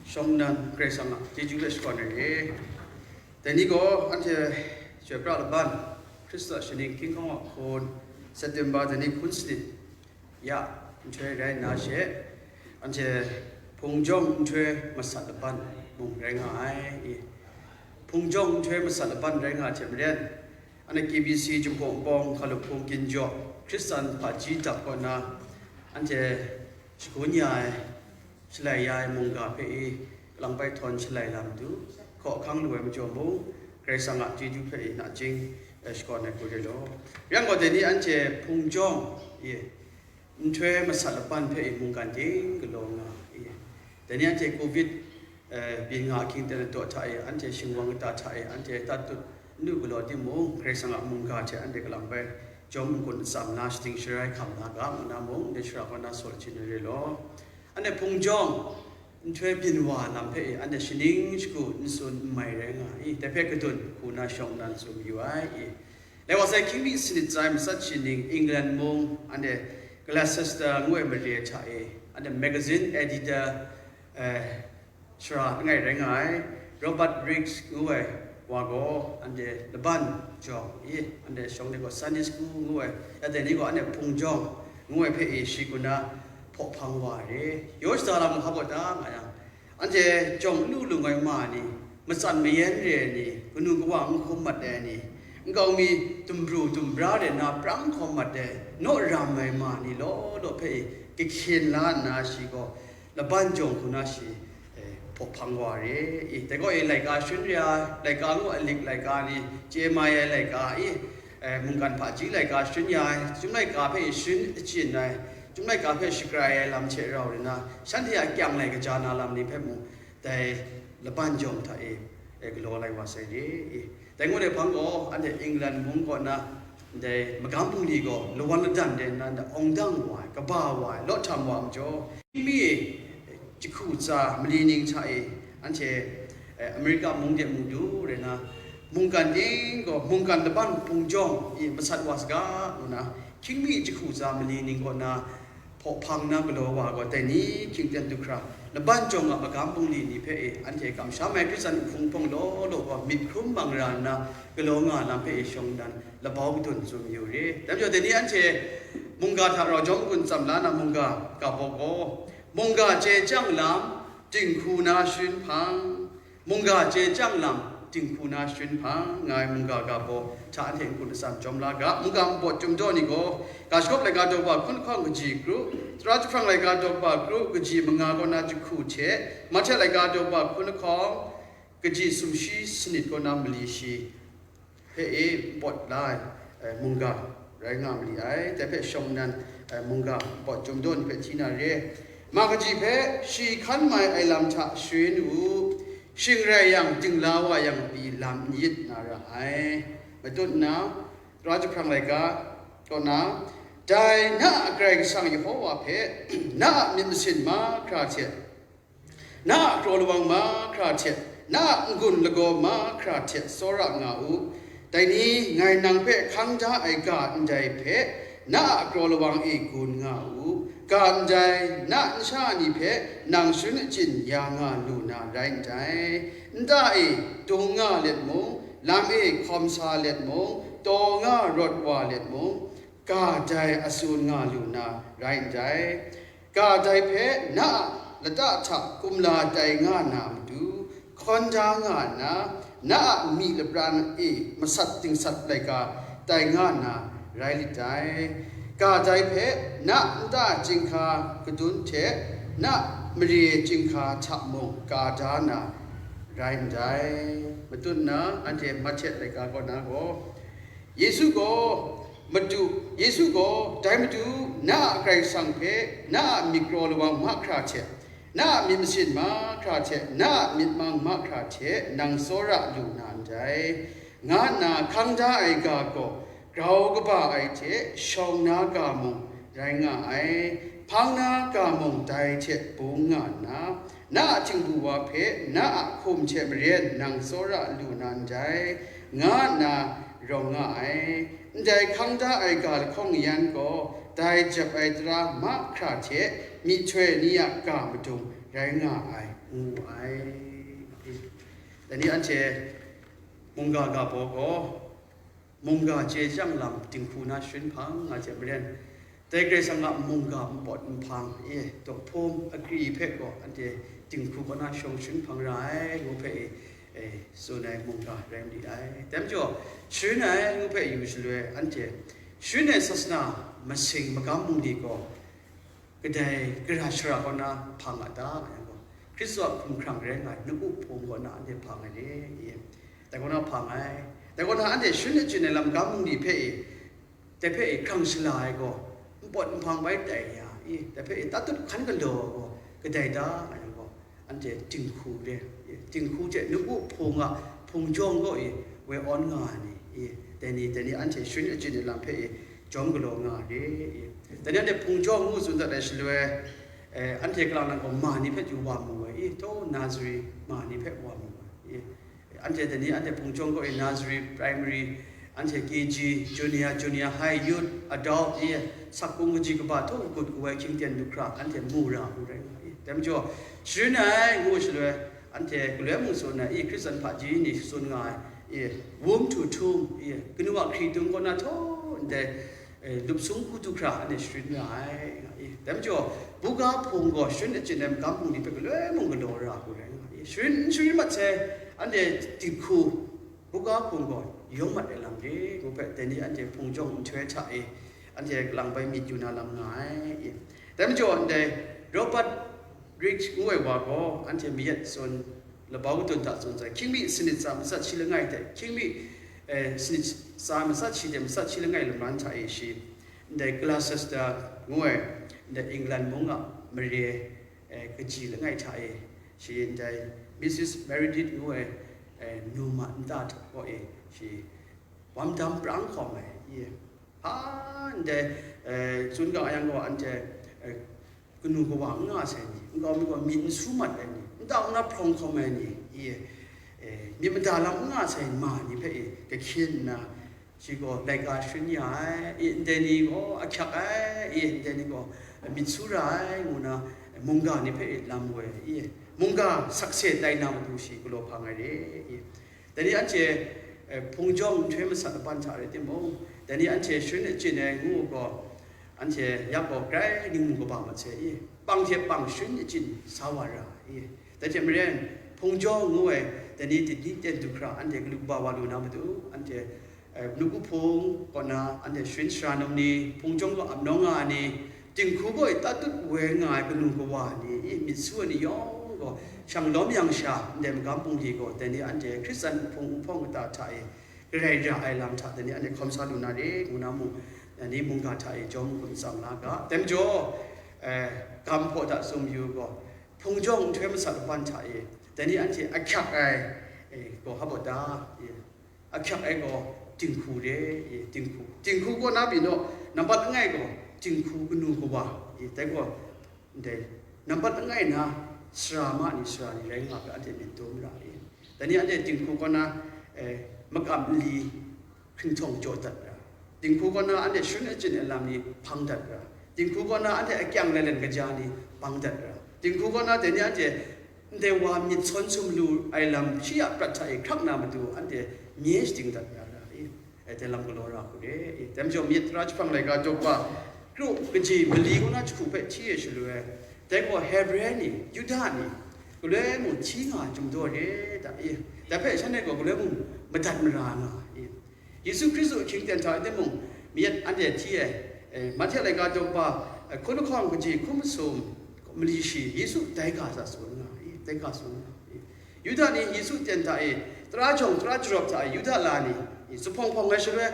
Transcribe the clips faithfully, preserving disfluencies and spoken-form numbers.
Shawng nnan Karai Kasang a chyeju hpe shakawn ai re. Dai ni gaw anhte chyoi pra laban, Hkristu a shaning hkying hkawng a hkun, September dai ni hkun sanit ya nhtoi rai nna she, anhte hpung jawng nhtoi masat laban mung rai nga ai. I, hpung jawng nhtoi masat laban rai nga hte maren, anhte K B C Jinghpaw Wunpawng Hkalup Hpung Ginjaw Hkristan Hpaji Dap kaw na anhte shagun ya ai, shalai ya ai mungga hpe i, kalang bai htawn shalai lam du, hkaw hkang lu ai majaw mung, Karai Kasang a chyeju hpe i nachying, eh, shakawn ai hku re law. Yang gaw, dai ni anhte hpung jawng, i, nhtoi masat laban hpe i mungkan ting galaw nga, i, dai ni anhte covid, eh, byin nga ahkying ten daw hta e, anhte shingwang kata hta e, anhte tat tut n lu galaw timung, Karai Kasang a mungga hte anhte kalang bai jawm n-gun atsam na, shating sharai hkam na ga, ngu na mung, ndai shara kaw na saw lachin ai re law. Anhte hpung jawng, nhtoi byin wa lam hpe e, anhte shaning shagu n tsun n mai rai nga i, dai hpe kadun hku na shawng nnan tsun mayu ai i. Lai wa sai, hkying mi sanit tsai matsat shi ning, England mung, anhte Gloucester ngu ai mare hta e, anhte magazine editor, eh, shara langai rai nga ai, Robert Raikes ngu ai wa gaw, anhte laban jawng i, anhte shawng de gaw Sunday school ngu ai, ya dai ni gaw anhte hpung jawng ngu ai hpe i, shi kaw na hpaw hpang wa ai re. Yaw shada lam hkap gaw ta nga yang, anhte jawng n lu lung ai ma ni, matsan mayan re ai ni, kanu kawa n hkum mat ai ni, nkau mi dumbru dumbra re nna prang hkawm mat ai, naw ram ai ma ni law law hpe i, kahkyen la nna shi gaw, laban jawng hku na shi, eh, hpaw hpang wa re i. Dai gaw e, laika sharin re ai, laika ngu a lik laika ni, chye mai ai laika i, eh, mungkan hpaji laika sharin ya ai, chyum laika hpe sharin achyin ai, chyum laika hpe shagrai ai lam hte rau nna, shanhte a kyang lai kaja na lam ni hpe mung, dai laban jawng hta e, e galaw lai wa sai re i. Dai ngut ai hpang gaw, anhte England mung kaw na, ndai magam bungli gaw lawan ladan de nna, nda awng dang wa ai, kaba wa ai, law htam wa ai majaw, mi e jahku tsa mali ning hta e, anhte, eh, America mung de mung du rai nna, mungkan ting gaw, mungkan laban hpung jawng i masat wa saga, ngu nna, hkying mi jahku tsa mali ning kaw na, hpaw hpang na galaw wa gaw, dai ni hkying ten du hkra, laban jawng a magam bungli ni hpe e, anhte kamsham ai Hkristan nhpung hpawng law law gaw myit hkrum mang ra nna, galaw nga lam hpe e shawng nnan labau kadun tsun mayu re. Dai majaw, dai ni anhte mungga hta rau jawm gun tsam la na mungga ga baw gaw, mungga chye chyang lam, dinghku na sharin hpang, mungga chye chyang lam, dinghku na sharin hpang, nga ai mungga ga baw hta anhte n-gun atsam jawm la ga. Mungga npawt chyum daw ni gaw, Ga Shagawp laika daw ba hkun lahkawng kaji kru, Tara Jahprang laika daw ba kru kaji manga kaw na jahku hte, Mahte laika daw ba hkun lahkawng kaji sumshi sanit kaw na mali shi hpe e npawt la ai, eh, mungga rai nga mali ai. Dai hpe shawng nnan, eh, mungga npawt chyum daw ni hpe hti na re. Ma kaji hpe shi hkan mai ai lam hta sharin u, shing rai yang, dingla wa yang pyi lam n yit na ra ai. Matut nna, Tara Jahprang laika kaw na, dai na a Karai Kasang Yehova hpe na a myit masin mahkra hte, na a kraw lawang mahkra hte, na a n-gun lagaw mahkra hte tsawra nga u. Dai ni ngai nang hpe hkang da ai ga ndai hpe, na a kraw lawang e gun nga u. Ga ndai na nsha ni hpe nang sharin achyin ya nga lu na rai ndai. Nta e dung nga let mung, lam e hkawm sa let mung, taw nga rawt wa let mung, ga dai a tsun nga lu na rai ndai. Ga dai hpe na a lata hta kumla tai nga na matu, hkawn da nga nna, na a myi lapran e masat dingsat laika tai nga na rai lit dai. Ga dai hpe na nta chyinghka kadun hte na mare chyinghka hta mung ka da na rai ndai. Matut nna anhte Mahte laika kaw na gaw, Yesu gaw, Madu, Yesu gaw, dai Madu, na a Karai Kasang hpe, na a myit kraw lawang mahkra hte, na a myit masin mahkra hte, na a myit mang mahkra hte nang tsawra lu na ndai, nga nna hkang da ai ga gaw, grau kaba ai hte shawng na ga mung rai nga ai, hpang na ga mung dai hte bung nga nna, na a htingbu wa hpe na a hkum hte maren nang tsawra lu na ndai, nga nna rawng nga ai. Ndai hkang da ai ga lahkawng yan gaw, dai jep ai tara mahkra hte myihtoi ni a ga madung rai nga ai. ngu ai. Dai ni anhte mungga ga baw gaw, mungga chye chyang lam dinghku na sharin hpang nga hte maren, dai Karai Kasang a mungga npawt nhpang e, dawhpum agri hpe gaw anhte dinghku kaw na shawng sharin hpang ra ai ngu hpe e, e, tsun ai mungga rai ma li ai. Dai majaw, sharin ai ngu hpe yu shaloi, anhte sharin ai sasana masing magam bungli gaw kadai gara shara kaw na hpang a ta? Nga yang gaw, Hkristu a hkumhkrang rai nga ai nawku hpung kaw na anhte hpang ai re, i? Dai kaw na hpang ai. Dai kaw na anhte sharin achyin ai lam magam bungli hpe e, dai hpe e hkrang shala ai gaw, npawt nhpang bai tai ya, i? Dai hpe e tatut hkan galaw ai gaw, kadai ta? Nga yang gaw, anhte dinghku re, i? Dinghku hte nawku hpung a hpung jawng kaw e woi awn nga ai ni, i? Dai ni, dai ni anhte sharin achyin ai lam hpe e jawm galaw nga re, i? Dai ni anhte hpung jawng ngu tsun dat ai shaloi, eh, anhte kalang lang gaw ma ni hpe du wa mu ai, i? Taw, nursery ma ni hpe wa mu ai, i? Anhte dai ni anhte hpung jawng kaw e nursery, primary, anhte K G, junior, junior high, youth, adult, i? Sakpung kaji kaba htaw kagut kawai hkying ten du hkra anhte mu ra mu rai nga, i? Dai majaw, sharin ai ngu shaloi, anhte galoi mung tsun ai, i? Hkristan hpaji ni tsun nga ai, i? Womb to tomb, i? Kanu a hkritung kaw na htaw ndai, eh, lup sung hku du hkra anhte sharin ra ai, nga, i? Dai majaw, buga hpung gaw sharin achyin ai magam bungli hpe galoi mung galaw ra ai rai nga, i? Sharin n sharin mat sai, anhte dinghku, buga hpung gaw yawng mat ai lam re ngu hpe, dai ni anhte hpung jawng nhtoi hta e, anhte lang bai myit yu na lam nga ai, i? Dai majaw, ndai Robert Raikes ngu ai wa gaw, anhte mayat tsun, labau kadun hta tsun sai, hkying mi sanit tsa matsat shi langai hte, hkying mi, eh, sanit tsa matsat shi hte matsat shi langai laman hta e shi, ndai Gloucester ngu ai, ndai England mung a mare, eh, kaji langai hta e shi, ndai Mrs Meredith ngu ai, eh, nu ma nta hta kaw e shi wam dam prang hkawm ai, i? Hpa ndai, eh, tsun ga yang gaw, anhte, eh, kanu kawa n nga sai ni, nkau mi gaw myit n su mat ai ni, nta nna hprawng hkawm ai ni, i? Eh, myit mada lam n nga sai ma ni hpe e, kahkyen nna, shi gaw laika sharin ya ai, i? Ndai ni gaw ahkyak ai, i? Ndai ni gaw myit su ra ai, ngu na mungga ni hpe e lam woi, i? Mungga sakse tai na matu shi galaw hpang ai re, i? Dai ni anhte, eh, hpung jawng nhtoi masat laban hta rai timung, dai ni anhte sharin achyin ai ngu gaw, anhte yak gaw grai ning mu kaba mat sai, i? Pang hte pang sharin achyin sa wa ra, i? Dai hte maren, hpung jawng ngu ai dai ni dip ni ten du hkra anhte galu kaba wa lu na matu, anhte, eh, nawku hpung kaw na anhte sharin sara num ni, hpung jawng gaw ap nawng nga ai ni, dinghku gaw e tatut woi nga ai kanu kawa ni, i? Myit su ai ni yawng gaw, shang lawm yang sha, ndai magam bungli gaw, dai ni anhte Hkristan hpung nhpawng kata hta e garai ra ai lam hta, dai ni anhte hkawm sa lu na re, ngu na mung, dai ni mungga hta e jawm hkum tsam la ga. Dai majaw, eh, gam hpaw hta tsun yu gaw, hpung jawng nhtoi masat laban hta e, dai ni anhte ahkyak ai, eh, gaw hpa baw ta? I? Ahkyak ai gaw dinghku re, i? Dinghku, dinghku kaw na pyi naw, nambat langai gaw dinghku kanu kawa, i? Dai gaw, ndai nambat langai na sara ma ni, sara ni rai nga hpe anhte myit dum ra, i? Dai ni anhte dinghku kaw na, eh, makam nli hkringhtawng jaw dat ra, dinghku kaw na anhte sharin achyin ai lam ni hpang dat ra, dinghku kaw na anhte akyang lailen kaja ni hpang dat ra, dinghku kaw na dai ni anhte ndai wa myit sawn sum lu ai lam shi a prat hta e hkrak na matu anhte mye shading dat ya ra, i? Ai, dai lam galaw ra hku re, i? Dai majaw, myit tara jahpang laika daw pa, kru kaji mali kaw na jahku hpe hti e shaloi, dai gaw Hebre ni, Yuda ni, galoi mung hti nga ai chyum daw re da, i? Dai hpe shanhte gaw galoi mung madat mara nga, i? Yesu Hkristu ahkying ten hta e timung, myit anhte hti ai, eh, Mahte laika daw pa, eh, hkun lahkawng kaji hkun masum mali shi, Yesu dai ga sa tsun nga, i? Dai ga tsun nga, i? Yuda ni Yesu ten hta e, tara jawng tara jarawp hta e Yuda la ni, i, zuphpawng hpawng ai shaloi,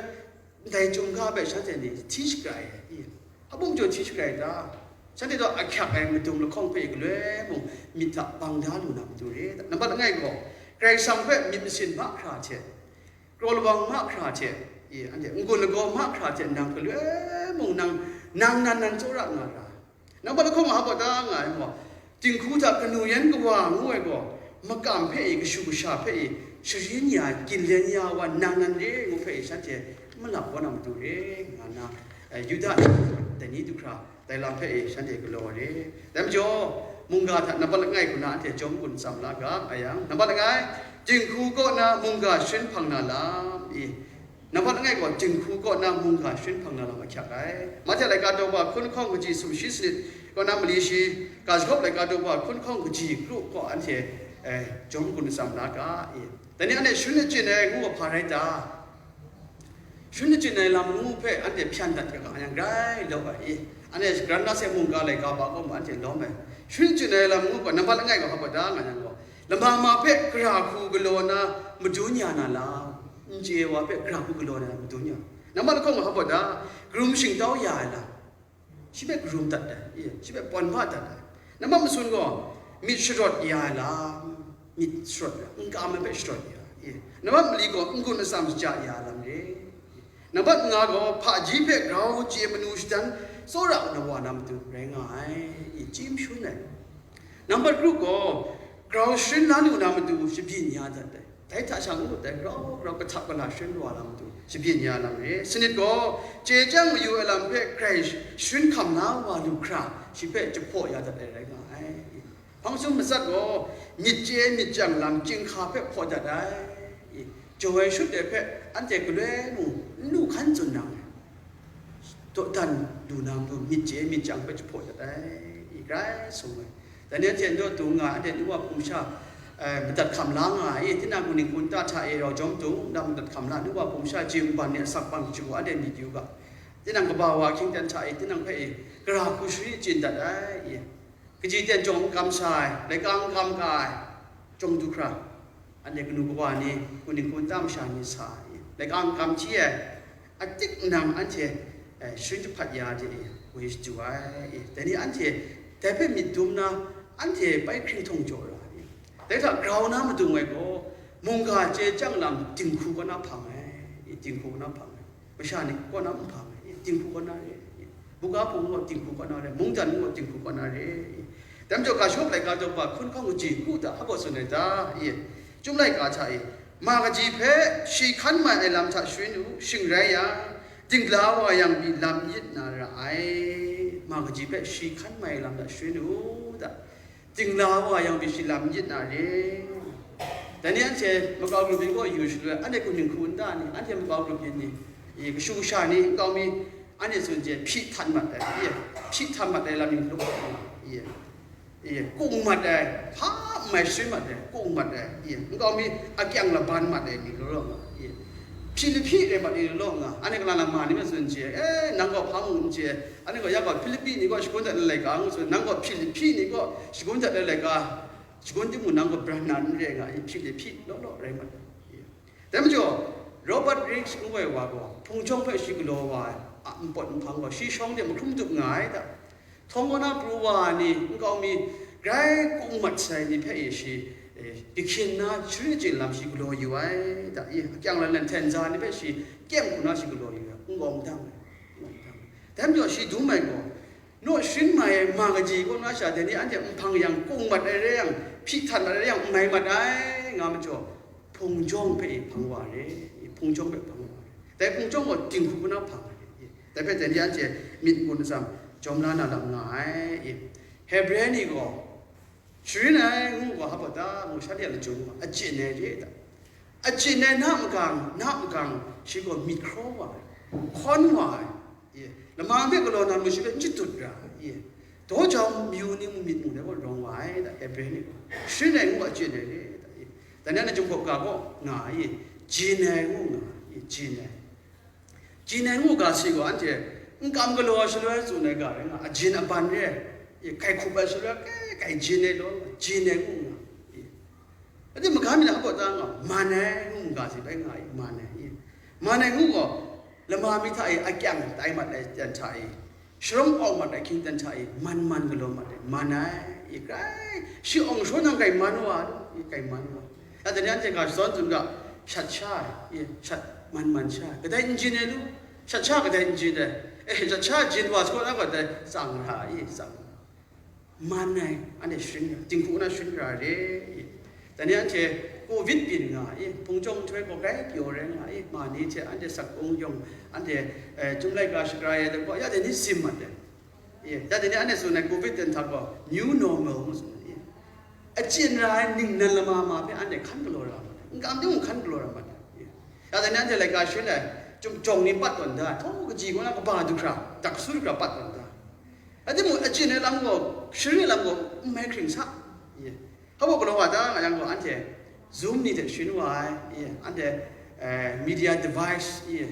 ndai chyum ga hpe shanhte ni hti shakrai ai, i? Hpa mung jaw hti shakrai ta? Shanhte gaw ahkyak ai madung lahkawng hpe galoi mung myit hta bang da lu na matu re. Nambat langai gaw, Karai Kasang hpe myit masin mahkra hte, kraw lawang mahkra hte, i, anhte n-gun lagaw mahkra hte nang galoi mung nang, nang nan nan tsawra nga ra. Nambat lahkawng a hpa ta nga ai gaw, dinghku hta kanu yan kawa ngu ai gaw, makam hpe i, kashu kasha hpe i, sharin ya ai, ginlen ya ai wa nang nan re ngu hpe i, shanhte n malap kau na matu re, nga na, eh, Yuda ni dai ni du hkra dai lam hpe i, shanhte galaw re. Dai majaw, Mungga hta nambat langai hku na anhte jawm gun tsam la ga, a yang, nambat langai, dinghku kaw na mungga sharin hpang na lam i, nambat langai gaw dinghku kaw na mungga sharin hpang na lam ahkyak ai. Mahte laika daw wa hkun hkawng kaji sumshi sanit kaw na mali shi, ga jahkawp laika daw wa hkun hkawng kaji kru kaw anhte, eh, jawm gun tsam la ga i. Dai ni anhte sharin achyin ai ngu wa hpa rai ta? Sharin achyin ai lam ngu hpe anhte hpyan dat ga yang grai lawm ai i. Anhte shagran na se mungga laika ba kaw ma anhte lawm ai. Sharin achyin ai lam ngu gaw nambat langai gaw hpa da nga yang gaw, lama ma hpe gara hku galaw na madun ya na lam, n chye wa hpe gara hku galaw na madun ya. Nambat lahkawng gaw hpa da, karum shingtau ya ai lam, shi hpe karum dat ai, i, shi hpe pawn ba dat ai. Nambat masun gaw, myit sharawt ya ai lam, myit sharawt ya, n kam ai hpe sharawt ya, i. Nambat mali gaw, n-gun atsam shaja ya ai lam re. Nambat nga gaw, hpaji hpe grau chye manu shadan, tsawra na wa na matu rai nga ai, i, chyim shun ai. Nambat kru gaw, grau sharin la lu na matu shabyin ya dat ai. Dai hta sha ngut ai, grau grau kahtap kala sharin wa lam tu, shabyin ya lam re. Sanit gaw, chye chyang mayu ai lam hpe grai sharin hkam na wa lu hkra, shi hpe jahpaw ya dat ai rai nga ai. Hpang sum matsat gaw, myit chye myit chyang lam chyinghka hpe hpaw dat ai. Jaw ai shut ai hpe anhte galoi mung n lu hkan tsun nang ai. Dawdan lu na matu myit chye myit chyang hpe jahpaw dat ai, i grai sung ai. Dai ni anhte n daw dung nga, anhte nu wa hpung sha, eh, madat hkam la nga ai, tinang kaning hkun ta hta e rau jawm dung, nang madat hkam la, nu wa hpung sha ji nban ni asak bang shagu anhte myit yu ga. Tinang kaba wa hkying ten hta e, tinang hpe e, gara hku shari chyin dat ai, i. Kaji ten jawng n kam sa ai, laika n kam ka ai, jawng du hkra, anhte kanu kawa ni, kaning hkun ta masha ni sa ai, laika n kam hti ai, atik nang anhte, eh, sharin jahpat ya de, woi shadu ai, dai ni anhte dai hpe myit dum na, anhte bai hkring htawng jaw ra ai. Dai hta grau na madung ai gaw, mungga chye chyang lam dinghku kaw na hpang ai, dinghku kaw na hpang ai. Masha ni kaw na n hpang ai, dinghku kaw na re, buga hpung gaw dinghku kaw na re, mungdan gaw dinghku kaw na re. Dai majaw, ga shawp laika daw wa hkun hkawng kaji ngu da, hpa gaw tsun ai ta? Chyum laika hta e, ma kaji hpe shi hkan mai ai lam hta sharin u, shing rai yang, dingla wa yang pyi lam yit na ra ai. Ma kaji hpe shi hkan mai ai lam hta sharin u da. Dingla wa yang pyi shi lam yit na re. Dai ni anhte makau grup yin gaw yu shaloi, anhte kaning hku n ta ni, anhte makau grup yin ni, i, kashu kasha ni, nkau mi, anhte tsun hte hpyi htan mat ai, i, hpyi htan mat ai lam ni law, i, i, kung mat ai, hpa n mai sharin mat ai, kung mat ai, i, nkau mi, akyang laban mat ai ni law, i, Hpilihpi rai mat ni law nga, anhte kalang lang ma ni hpe tsun chye, e, nang gaw hpa mung n chye, anhte gaw ya gaw Hpilihpi ni kaw shagun dat ai laika ngu tsun, nang gaw Hpilihpi ni kaw shagun dat ai laika, shagun timung nang gaw bran na n re nga, i, Hpilihpi law law rai mat. Dai majaw, Robert Raikes ngu ai wa gaw, hpung jawng hpe shi galaw wa ai, a npawt nhpang gaw, shi shawng de mahkrum tup nga ai ta? Htawng kaw na pru wa ni, nkau mi, grai kung mat sai ni hpe e shi, e, kahkyin na sharin achyin lam shi galaw yu ai, da, i, akyang lan lan hten za ni hpe shi kyem hku na shi galaw yu ai, n gawng dang ai, n gawng dang ai. Dai majaw shi dum ai gaw, naw sharin mai ai ma kaji kaw na sha, dai ni anhte nhpang yang, kung mat ai rai yang, hpyi htan mat ai rai yang, n mai mat ai, nga majaw, hpung jawng hpe e hpang wa re, i, hpung jawng hpe hpang wa re. Dai hpung jawng gaw dinghku kaw na hpang ai, i, dai hpe dai ni anhte myit n-gun atsam jawm la na lam nga ai, i. Hebre ni gaw, sharin ai ngu gaw hpa ta mu, shanhte a lachyum gaw, achyin ai re ta? Achyin ai na magang, na magang, shi gaw myit hkraw wa ai, hkawn wa ai, i, lama hpe galaw na mung shi hpe n shadut ra ai, i, daw jau mayu ni mung myit mung dai gaw rawng wa ai ta, Hebre ni gaw. Sharin ai ngu gaw achyin ai re ta, i. Dai ni anhte Chyum Hkawp ga gaw nga ai, i, jin ai ngu nga ai, i, jin ai. Jin ai ngu ga si gaw, anhte n kam galaw ai shaloi tsun ai ga rai nga, ajin aban re ai, i, grai hkup ai shaloi, kai, grai jin ai law, jin ai ngu nga, i. Anhte maga mi na hpa ta nga, man ai ngu ga si bai nga, i, man ai, i. Man ai ngu gaw, lama mi hta e akyang tai mat ai ten hta e, sharawng awng mat ai hkying ten hta e, man man galaw mat ai, man ai, i, grai, shi awng shaw nang grai man wa lu, i, grai man wa. Ya, dai ni anhte ga shadawn tsun ga, shat sha ai, i, shat man man sha ai, kadai n jin ai lu, shat sha kadai n jin ai, e, shat sha jin wa sa gaw, na gaw dai tsang ra ai, i, tsang. Man ai, anhte sharin ra, dinghku na sharin ra re, i. Dai ni anhte covid byin nga, i, hpung jawng nhtoi gaw grai pyaw rai nga, i, ma ni hte anhte sak kung yawng, anhte, e, Chyum laika shakra ai, dai gaw, ya, dai ni sim mat ai. Ye, ya dai ni anhte tsun ai covid ten hta gaw new normal ngu tsun ai. Ye. Achyin ra ai ningnan lama ma hpe anhte hkan galaw ra ma ai. N kam ting mung hkan galaw ra ma ai. Ye. Ya dai ni anhte laika sharin ai, chyum jawng ni pat tawn da, htaw kaji kaw na kaba du hkra, daksu du hkra pat tawn da. Rai timung, achyin ai lam gaw, sharin ai lam gaw, n mai hkring sa. Ye. Hpa baw galaw wa ta nga yang gaw, anhte Zoom ni hte sharin wa ai, i, anhte, eh, media device, i,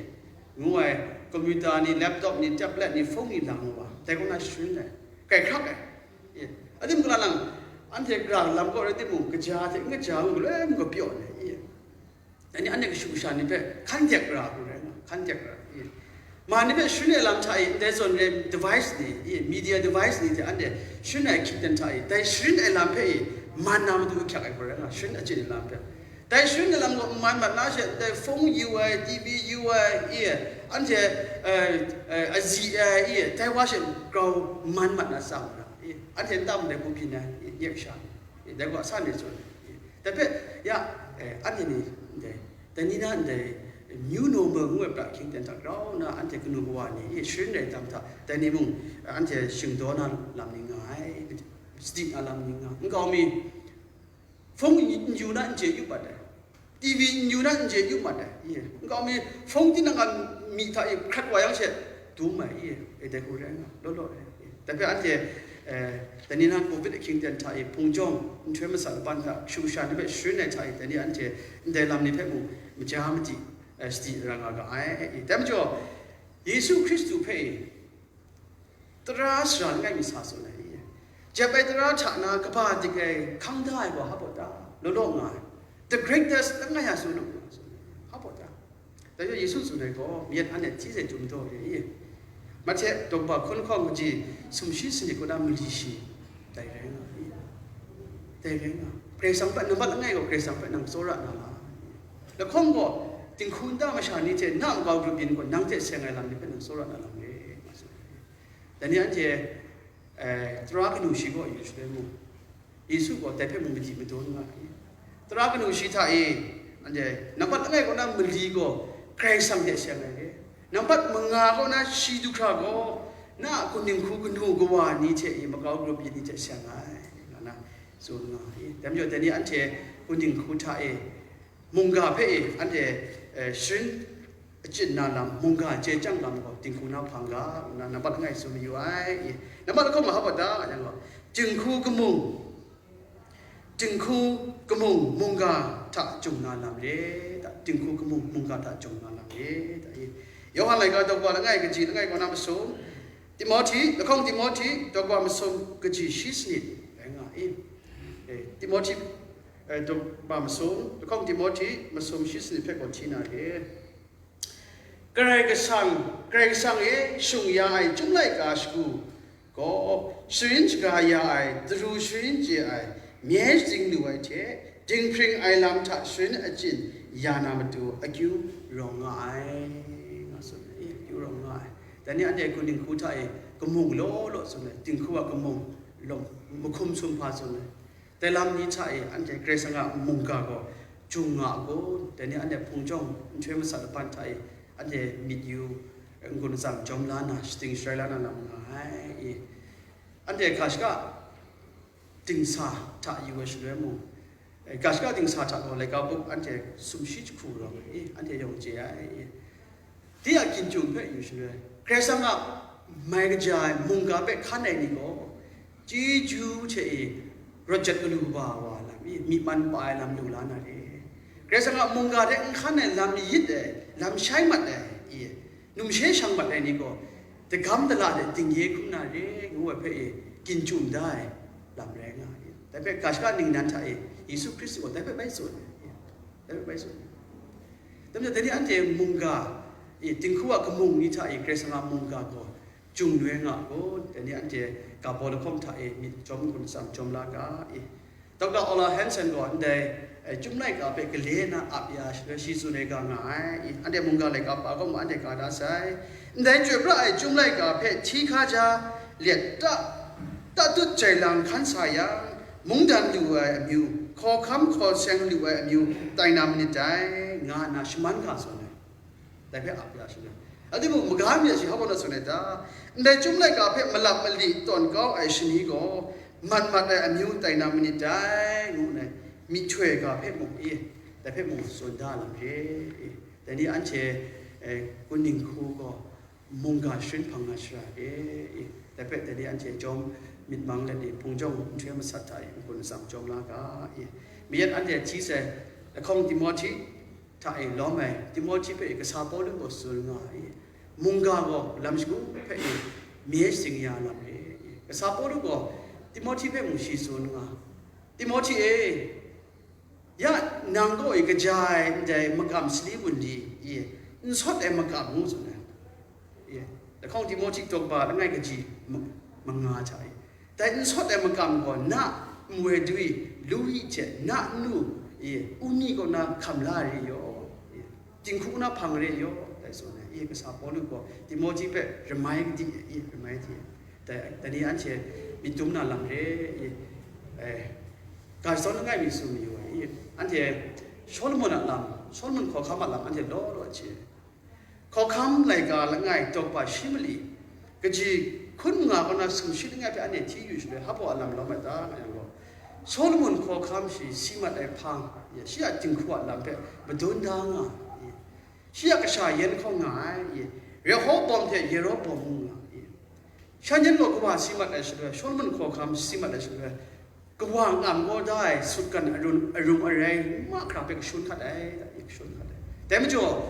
ngu ai, computer ni, laptop ni, tablet ni, phone ni lang wa, dai kaw na sharin ai, kai hkrak ai, i, adim kala lang, anhte gara lam kaw rai timung, kaja hte n kaja ngu galoi ngu kapyaw ai, i, dai ni anhte kashu kasha ni hpe hkan dek ra, ngu rai nga, hkan dek ra, i. Man ni hpe sharin ai lam hta e, ndai zawn re device ni, i, media device ni hte anhte sharin ai hkying ten hta e, dai sharin ai lam hpe e, man na matu ahkyak ai hkra rai nga, sharin achyin ai lam hpe. Dai sharin ai lam gaw n man mat na she, dai phone yu ai, T V yu ai, i, anhte, eh, eh, azi ai, i, dai wa she grau man mat na tsang ra, i, anhte n tam dai hku byin ai, i, nye kasha, i, dai gaw a san e tsun, i, dai hpe, ya, eh, anhte ni, ndai, Dai ni na ndai new normal ngu ai pra hkying ten hta grau nna anhte kanu kawa ni e sharin rai tam hta, dai ni mung anhte shingdaw na lam ni nga ai, sadi na lam ni nga, nkau mi, phone n yu na n chye yu mat ai, T V n yu na n chye yu mat ai, nkau mi, phone tinang a myi hta e hkrat wa yang she, dum ai, e, e dai hku rai nga, law law ai, e. Dai hpe anhte, eh, dai ni na covid ahkying ten hta e hpung jawng nhtoi masat laban hta kashu kasha ni hpe sharin ai hta e, dai ni anhte ndai lam ni hpe mung maja madi, eh, sadi ra nga ga ai. Dai majaw, Yesu Hkristu hpe e tara sara langai mi sa tsun ai, jep ai tara hta na kaba dik ai hkang da ai gaw hpa baw ta? Law law nga ai. The greatest langai a su lu nga tsun ai. Hpa baw ta? Dai majaw Yesu tsun ai gaw, myit anhte hti sai jum daw re i? Mahte daw kaba hkun lahkawng kaji sumshi sanit kaw na mali shi, dai rai nga i? Dai rai nga. Karai Kasang hpe, nambat langai gaw Karai Kasang hpe nang tsawra na la. Lahkawng gaw, dinghku nta masha ni hte na makau grup yin gaw nang hte seng ai lam ni hpe nang tsawra na lam re, nga tsun ai. Dai ni anhte, eh, tara kanu shi kaw yu shaloi mung, Yesu gaw dai hpe mung madi madun nga ai. Tara kanu shi hta e, anhte, nambat langai kaw na mali gaw Karai Kasang hte seng ai re. Nambat manga kaw na shi du hkra gaw, na a kaning hku kanu kawa ni hte e makau grup yin ni hte seng ai, nga na tsun nga ai. Dai majaw, dai ni anhte kaning hku hta e, mungga hpe e, anhte, eh, sharin achyin na lam, mungga chye chyang lam gaw, dinghku na hpang ga, nna nambat langai tsun mayu ai. Nambat lahkawng nga hpa ta, nga yang gaw, dinghku kamung, dinghku kamung mungga hta jung na lam re ta, dinghku kamung mungga hta jung na lam re ta, i. Yawhan laika daw kaba langai kaji langai kaw na masum, Timohti, lahkawng Timohti daw kaba masum kaji shi sanit rai nga i. Eh, Timohti, eh, daw kaba masum, lahkawng Timohti masum shi sanit hpe gaw hti na re. Karai Kasang, Karai Kasang e shung ya ai Chyum laika shagu gaw, sharin shaga ya ai, daru sharin chye ai, myai shatsing lu ai hte, dinghpring ai lam hta sharin achyin ya na matu akyu rawng nga ai, nga tsun ai, akyu rawng nga ai. Dai ni anhte kaning hku hta e kamung law law tsun ai, dinghku a kamung lawm mahkum sumhpa tsun ai. Dai lam ni hta e anhte Karai Kasang a mungga gaw jung nga a kun? Dai ni anhte hpung jawng nhtoi masat laban hta e anhte myit yu, n-gun atsam jawm la na, shating sharai la na lam nga ai. Anhte ga shaka dingsa hta yu ai shaloi mung, ga shaka dingsa hta gaw laika bup anhte sumshi jahku rawng ai, anhte yawng chye ai. Di a ginjung hpe yu shaloi, Karai Kasang a mai kaja ai mungga hpe hkan ai ni gaw, chyeju hte e rawt jat galu kaba wa lam i, myi man pa ai lam lu la na re. Karai Kasang a mungga hte n hkan ai lam yit ai, lam shai mat ai, i, numshe shang mat ai ni gaw, dagam dala hte dingye hkrum na re, ngu ai hpe e, ginjung da ai lam rai nga ai. Dai hpe ga shaka ningnan hta e, Yesu Hkristu gaw dai hpe bai tsun ai, i, dai hpe bai tsun ai. Dai majaw, dai ni anhte mungga, i, dinghku a kamung ni hta e Karai Kasang a mungga gaw jung noi nga kun? Dai ni anhte ga baw lahkawng hta e myit jawm n-gun atsam jawm la ga i? Doctor Ola Hansen gaw ndai, eh, Chyum laika hpe gale na ap ya shaloi shi tsun ai ga nga ai i? Anhte mungga laika pa gaw mung anhte ga da sai. Ndai chyoi pra ai Chyum laika hpe hti hkaja let ta, tatut jai lang hkan sa yang, mungdan lu ai amyu, hkawhkam hkaw seng lu ai amyu tai na manit dai, nga nna shaman ga tsun ai. Dai hpe ap ya shaloi, Anhte mung maga mi ai shi hpa na tsun ai ta? Ndai chyum laika hpe malap mali tawn kau ai shani gaw, mat mat ai amyu tai na manit dai, ngu nna myihtoi ga hpe mung, e, dai hpe mung tsun da lam re, e, dai ni anhte, e, kunning hku gaw mungga sharin hpang na shara re, e, dai hpe dai ni anhte jawm myit mang let ni hpung jawng nhtoi masat hta e n-gun atsam jawm la ga, e, mayat anhte hti sai lahkawng Timohti hta e lawm ai Timohti hpe kasa Pawlu gaw tsun nga ai, mungga gaw lam shagu hpe e mi ai shatsing ya lam re. Kasa Pawlu gaw Timohti hpe mung shi tsun nga, Timohti e, ya nang gaw e kaja ai ndai makam sali wunli e, n sawt ai makam ngu tsun ai. Lahkawng Timohti daw ba langai kaji ma-, manga hta e, dai n sawt ai makam gaw na nwoi dwi, lu wi hte na nnu, e, u ni kaw na hkam la re yaw, e, dinghku na hpang re yaw, dai tsun ai, e, kasa Pawlu gaw Timohti hpe ramai kadi, e, ramai di, dai, dai ni anhte myit dum na lam re, e, e, ga shadawn langai mi tsun mayu ai, e, anhte Solomon a lam, Solomon hkawhkam a lam anhte law law chye. Hkawhkam laika langai daw ba shi mali, kaji hkun nga kaw na sumshi langai hpe anhte hti yu shaloi, hpa a lam lawm ai ta nga yang gaw, Solomon hkawhkam shi si mat ai hpang, shi a dinghku a lam hpe madun da nga ai, shi a kasha yen hkawng nga ai, Rehobawm hte Yerobawm ngu nga ai. Shan yan gaw kawa si mat ai shaloi, Solomon hkawhkam si mat ai shaloi, kawa ngam kau da ai sutgan arun, arung arai mahkra hpe kashun hkat ai, kashun hkat ai. Dai majaw,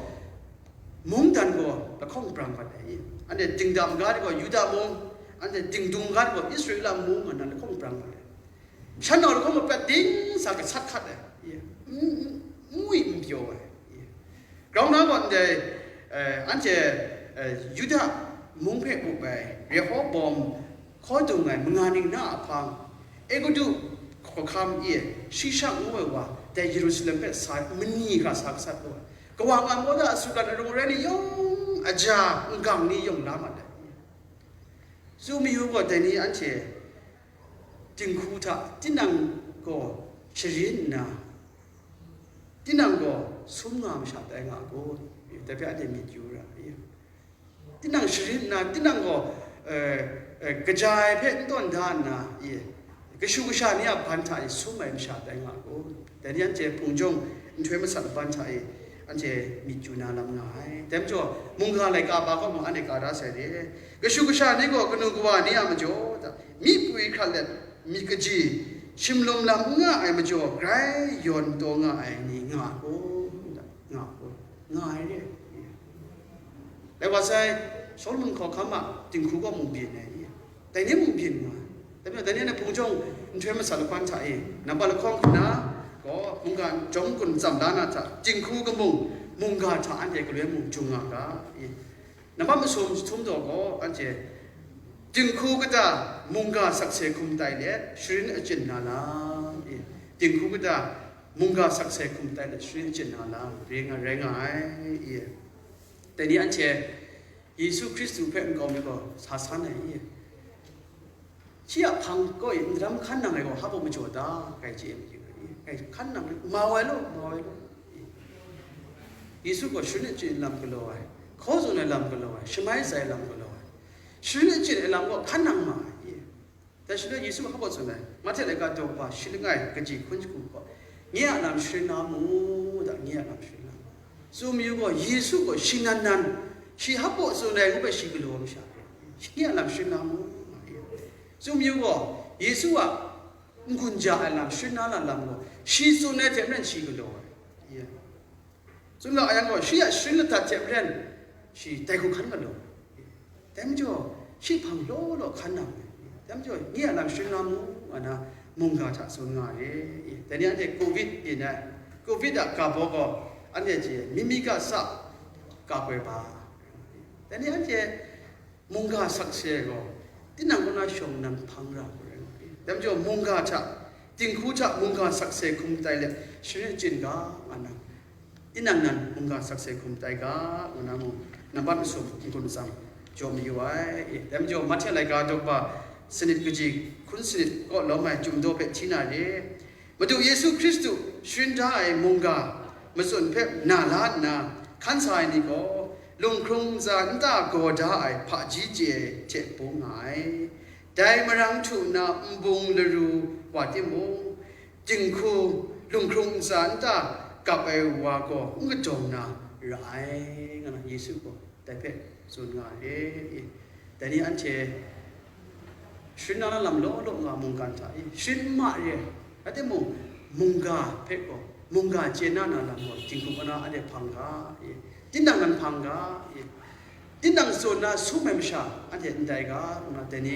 mungdan gaw lahkawng brang mat ai. Anhte dingdam ga gaw Yuda mung, anhte dingdung ga gaw Israela mung, nga na lahkawng brang mat ai. Shan nau lahkawng mapat ding sa gasat hkat ai. N, n, n wi n pyaw ai. Grau na gaw ndai, eh, anhte, eh, Yuda mung hpe up ai Rehobawm hkaw dung ai manga ning na a hpang, Egutu hkawhkam e shi sha ngu ai wa dai Yerusalem hpe sa mani hkra sa gasat lu ai. Kawa ngam kau da a sutgan arung arai ni yawng, aja, n-gang ni yawng la mat ai. Tsun mayu gaw, dai ni anhte dinghku hta tinang gaw sharin nna, tinang gaw sum nga masha tai nga kun? Dai hpe anhte myit yu ra ai. Tinang sharin nna, tinang gaw, eh, eh, kaja ai hpe n tawn da nna, e, kashu kasha ni a ban hta e sum ai masha tai nga kun? Dai ni anhte hpung jawng nhtoi masat laban hta e anhte myit yu na lam nga ai. Dai majaw, mungga laika ba kaw mung anhte ka da sai re. Kashu kasha ni gaw kanu kawa ni a majaw hta, myi pwi hkrat let, myit kaji, shimlum lam n nga ai majaw, grai yawn taw nga ai ni nga kun? Nga kun? Nga ai re. Dai wa sai, Solomon hkawhkam a dinghku gaw mung byin ai. Dai ni mung byin nga ai. Dai majaw, dai ni a hpung jawng nhtoi masat lahkan hta e, nampat lahkawng hku na gaw, mungga jawng gun tsam la na hta, dinghku kamung, mungga hta anhte galoi mung jung nga ga. Nampat masum jahtum daw gaw, anhte dinghku kata mungga sakse hkum tai let sharin achyin na lam e, dinghku kata mungga sakse hkum tai let sharin achyin na lam re nga, rai nga ai e. Dai ni anhte Yesu Hkristu hpe nkau mi gaw sa san ai e. Shi a hpang kaw e ndaram hkan nang ai gaw, hpa majaw ta? Kai chye ai majaw, kai hkan nang, mau ai law, mau ai law. Yesu gaw sharin achyin lam galaw ai, hkaw tsun ai lam galaw ai, shamai tsai lam galaw ai, sharin achyin ai lam gaw hkan nang ma ai. Dai shaloi Yesu hpa tsun ai, Mahte laika daw kaba shi langai kaji hkun shagu gaw, nye a lam sharin na mu, da, nye a lam sharin na mu. Tsun mayu gaw, Yesu gaw shi nan nan, shi hpa tsun ai ngu hpe shi galaw ai masha, shi nye a lam sharin na mu, nga ai. Tsun mayu gaw, Yesu a n-gun ja ai lam sharin na na lam gaw, shi tsun ai hte maren shi galaw ai. Tsun ga yang gaw, shi a sharin ladat hte maren shi dai hku hkan galaw ai. Dai majaw, shi hpang law law hkan nang ai. Dai majaw, nye a lam sharin na mu, nga na mungga hta tsun nga ai. Dai ni anhte covid byin ai, covid a ga baw gaw, anhte hte mimi ga sa ga koi ba. Dai ni anhte mungga sakse gaw, tinang kaw na shawng nnan hpang ra ai. Dai majaw, mungga hta, dinghku hta mungga sakse hkum tai let sharin achyin ga, nga na, tinang nan mungga sakse hkum tai ga, nga na mung, nampat masum n-gun atsam jaw mayu ai. Dai majaw, Mahte laika daw kaba sanit kaji hkun sanit kaw lawm ai Chyum daw hpe hti na re. Madu Yesu Hkristu sharin da ai mungga matsun hpe na la nna hkan sa ai ni gaw, lunghkrung ntsa nta gaw da ai hpaji chye hte bung nga ai. Dai marang htu na nbung laru wa timung, dinghku lunghkrung ntsa nta gap ai wa gaw n kadawng na ra ai, nga na Yesu gaw dai hpe tsun nga ai. Dai ni anhte sharin na na lam law law nga mungkan hta e, sharin n ma re ai, rai timung, mungga hpe gaw, mungga chye na na lam gaw, dinghku kaw na anhte hpang ga e, tinang nan hpang ga e, tinang tsun na sum ai masha anhte ndai ga, ngu na dai ni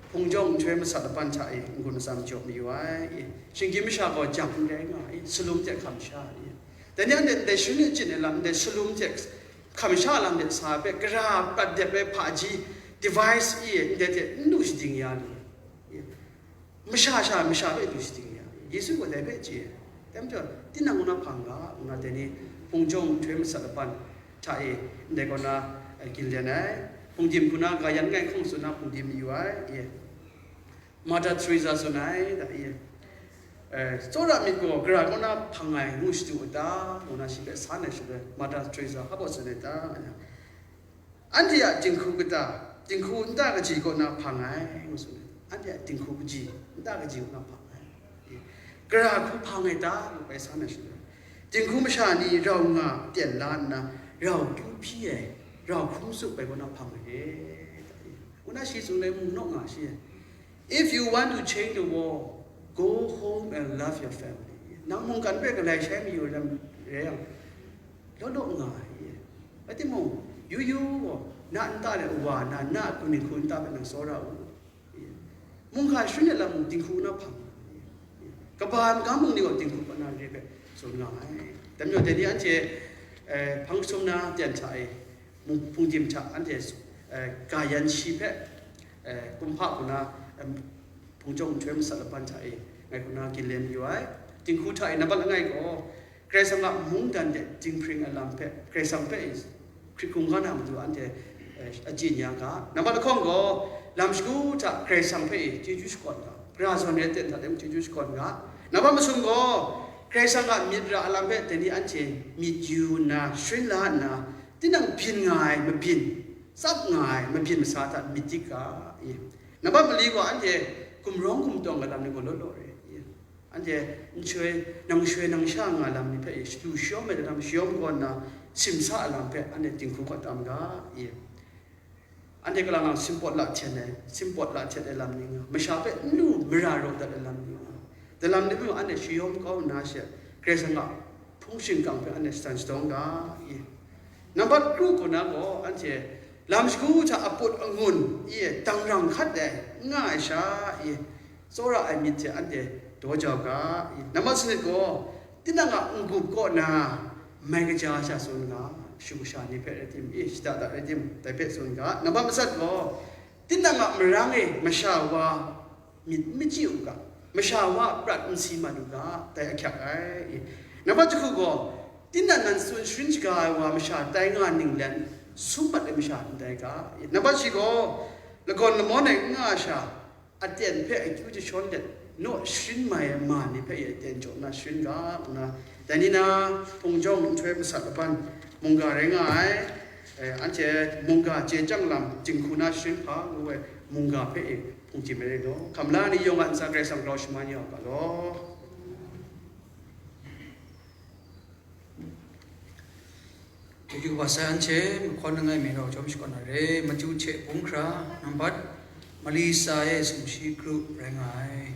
hpung jawng nhtoi masat laban hta e n-gun atsam jaw mayu ai e, shinggyim masha gaw jang n rai nga e, salum hte hkam sha e, dai ni anhte ndai sharin achyin ai lam, ndai salum hte hkam sha lam de sa ai hpe, gara prat dep ai hpaji, device i, ndai hte n lu shading ya lu, masha sha masha hpe lu shading ya, Yesu gaw dai hpe chye ai. Dai majaw, tinang kaw na hpang ga, ngu na dai ni hpung jawng nhtoi masat laban hta e, ndai kaw na, eh, ginlen ai. Hpungdim hku na ga yan ngai hkawng tsun na hpungdim mayu ai, ye. Mother Teresa tsun ai, da, ye. Eh, tsawra myit gaw gara kaw na hpang ai ngu shadu u ta, ngu na shi hpe san ai shaloi, Mother Teresa hpa baw tsun ai ta? Anhte a dinghku kata, dinghku nta kaji kaw na hpang ai, ngu tsun ai. Anhte a dinghku kaji, nta kaji kaw na hpang ai. Gara hku hpang ai ta, ngu bai san ai shaloi, dinghku masha ni rau nga ten la nna, rau kyu hpyi ai, rau hkrum tsup ai kaw na hpang ai, ngu na shi tsun ai mung naw nga shi ai. If you want to change the world, go home and love your family. Nang mungkan hpe galai shai mayu lam rai yang, law law nga ai. Rai timung, yu yu gaw, na nta de wa na, na a dinghku nta hpe nang tsawra u. Mungga sharin ai lam dinghku na hpang. Kaba magam mung ni gaw dinghku kaw na re hpe tsun nga ai. Dai majaw, dai ni anhte, eh, hpang sum na ten hta e, mung-, hpungdim hta anhte, eh, ga yan shi hpe, eh, kumhpa hku na, em, hpung jawng nhtoi masat laban hta e, ngai hku na ginlen mayu ai. Dinghku hta e nambat langai gaw, Karai Kasang a mungdan de dinghpring ai lam hpe, Karai Kasang hpe hkrit hkungga na matu anhte, eh, achyin ya ga. Nambat lahkawng gaw, lam shagu hta Karai Kasang hpe chyeju shakawn ga. Gara zawn re ai ten hta de mung chyeju shakawn ga. Nambat masum gaw, Karai Kasang a myit ra ai lam hpe dai ni anhte myit yu nna, sharin la nna, tinang byin nga ai mabyin, tsap nga ai mabyin masa hta myit dik ga, i. Nambat mali gaw, anhte gumrawng gumtawng ai lam ni gaw law law re, i. Anhte nshoi, nang shoi nang sha nga lam ni hpe, i, shadu shayawm ai lam, shayawm kaw nna, simsa ai lam hpe anhte dinghku kaw tam ga, i. Anhte kalang lang simpawt la hten ai, simpawt la hten ai lam ni nga, masha hpe n lu mara raw dat ai lam ni nga, dai lam ni mung anhte shayawm kau nna she, Karai Kasang a hpung shingkang hpe anhte shatan shadawng ga, i. Nambat kru kaw na gaw, anhte lam shagu hta aput angun, i, dangrang hkat ai, n nga ai sha, i, tsawra ai myit hte anhte daw jau ga, i. Nambat sanit gaw, tinang a n-gup kaw na mai kaja sha tsun ga, shu kasha ni hpe rai tim, i, shada da rai tim, dai hpe tsun ga. Nambat matsat gaw, tinang a marang e masha wa myit n machyi u ga, masha wa a prat n si mat u ga, dai ahkyak ai. Nambat jahku gaw, tinang nan tsun sharin shaga ai wa masha tai nga ninglen sum mat ai masha ndai ga. Nambat shi gaw, lagawn lamawn ai n nga sha, aten hpe akyu jashawn let, naw sharin mai ai ma ni hpe e aten jaw nna sharin ga, ngu na, dai ni na hpung jawng nhtoi masat laban mungga rai nga ai. Eh, anhte mungga chye chyang lam, dinghku na sharin hpa ngu ai mungga hpe e hpungdim ai rai law, hkam la ni yawng a ntsa Karai Kasang grau shaman ya u ga law. Chyeju kaba sai anhte mahkawn langai mi rau jawm shakawn na re, Matu hte bung hkra, nambat mali tsa e sumshi kru rai nga ai.